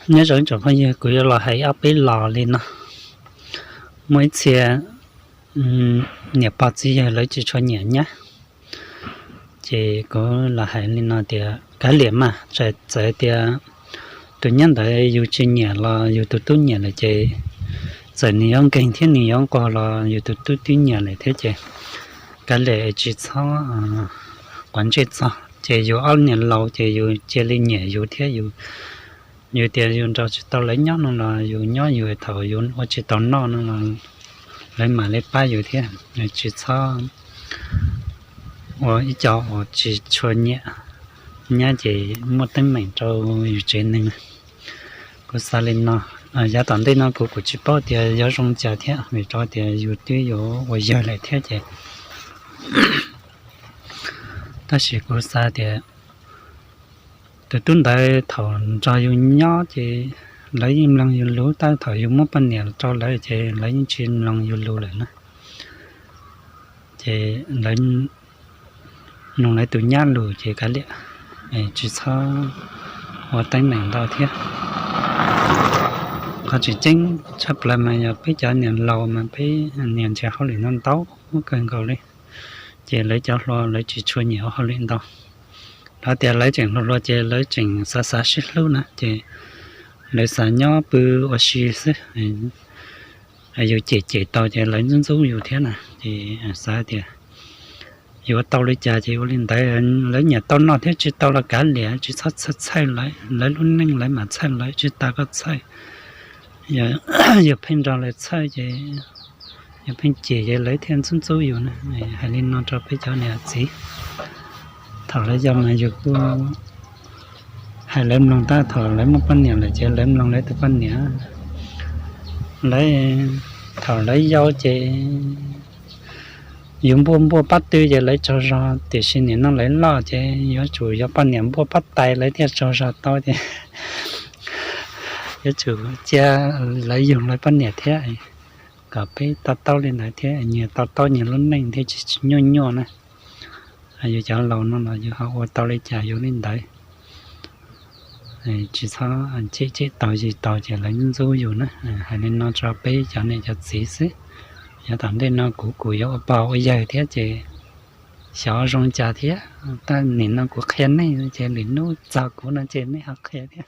Nyob zoo tsoom phooj ywg, kuv yuav los hais ob peb los li no. Muaj ib txhia niam pog txiv yawg lawv tsis tshua nyiam nyab, ces kuv los hais li no tias kav liam mas, txawm tias tus nyab ntawd yus tsis nyiam los yus tus tub nyiam lawm ces txawm nws yuav nkeeg thiab nws yuav nquag los yus tus tub twb nyiam lawm thiab ces kav liam tsis txhob quav ntsej txog. Ces yus ob niam laus ces yus cia li nyiam yus thiab yus, yus tias yus nrog tsis tau lawv nyob no los yus nyob yus, thaum yus ua tsis tau noj no los lawv mam li pab yus thiab. Tsis txhob ua ib co uas tsis tshua nyiam nyab ces muaj teeb meem rau yus tsev neeg. Kuv xav li no, yav tom ntej no kuv kuj tsis paub tias yuav zoo cas thiab, vim rau tias yus twb yuav ua yawg lawm thiab ces, tab sis kuv xav tias tus tub ntawd thaum nrog yus nyob ces lawv yeej mloog yus lus, tab thaum yus muab poj niam rau lawv ces lawv yeej tsis mloog yus lus lawm na. Ces lawv mloog lawv tus nyab lus ces kav liam, tsis txhob ua teeb meem ntau thiab. Qhov tseem ceeb tshaj plaws mas yog peb cov niam laus mas peb niaj nrhiav hauj lwm ntau ntau kawg nkaus li, ces lawv cov hluas lawv tsis tshua nyiam ua hauj lwm ntau. Lawv tias lawv tseem hluas hluas ces lawv tseem xav xav sib hlub na ces lawv xav nyob pw ua si xwb. Yus cem cem tau ces lawv ntxub ntxub yus thiab na, ces xav tias yuav tau li cas ces ua li ntawd. Lawv nyiam tau noj thiab tsis tau los kav liam, tsis txhob txhawj txhawj lawv, lawv lub neej lawv mam txhawj lawv, tsis tas koj txhawj. Yog pheej nrog lawv txhawj ces yog pheej cem ces lawv thiaj ntxub ntxub yus na. Hais li no rau peb cov niam txiv, thaum lawv yau mas yus kuj hais lawv mloog, tab thaum lawv muaj poj niam lawm ces lawv mloog lawv tus poj niam. Lawv, thaum lawv yau ces yus npuaj npuaj pob tw ces lawv tsaug zog, tiam sis nim no lawv loj ces yuav tsum yog poj niam npuaj pob tais lawv thiaj tsaug zog tau ces yuav tsum cia lawv yug lawv poj niam thiab, kom peb to taub li ntawd thiab nyias to taub nyias lub neej thiaj tsis nyuaj nyuaj na. Yus cov laus no los yus ho ua tau li cas yus li ntawd. Tsis txhob cem cem taus zis taus ces lawv ntxub yus na. Hais li no rau peb cov niam cov txiv xwb. Yav tom ntej no kuv kuj yuav ua pog ua yawg thiab ces xyov zoo cas thiab, tab nim no kuv qhia nej ces lwm hnub txog kuv no ces nej ho qhia thiab.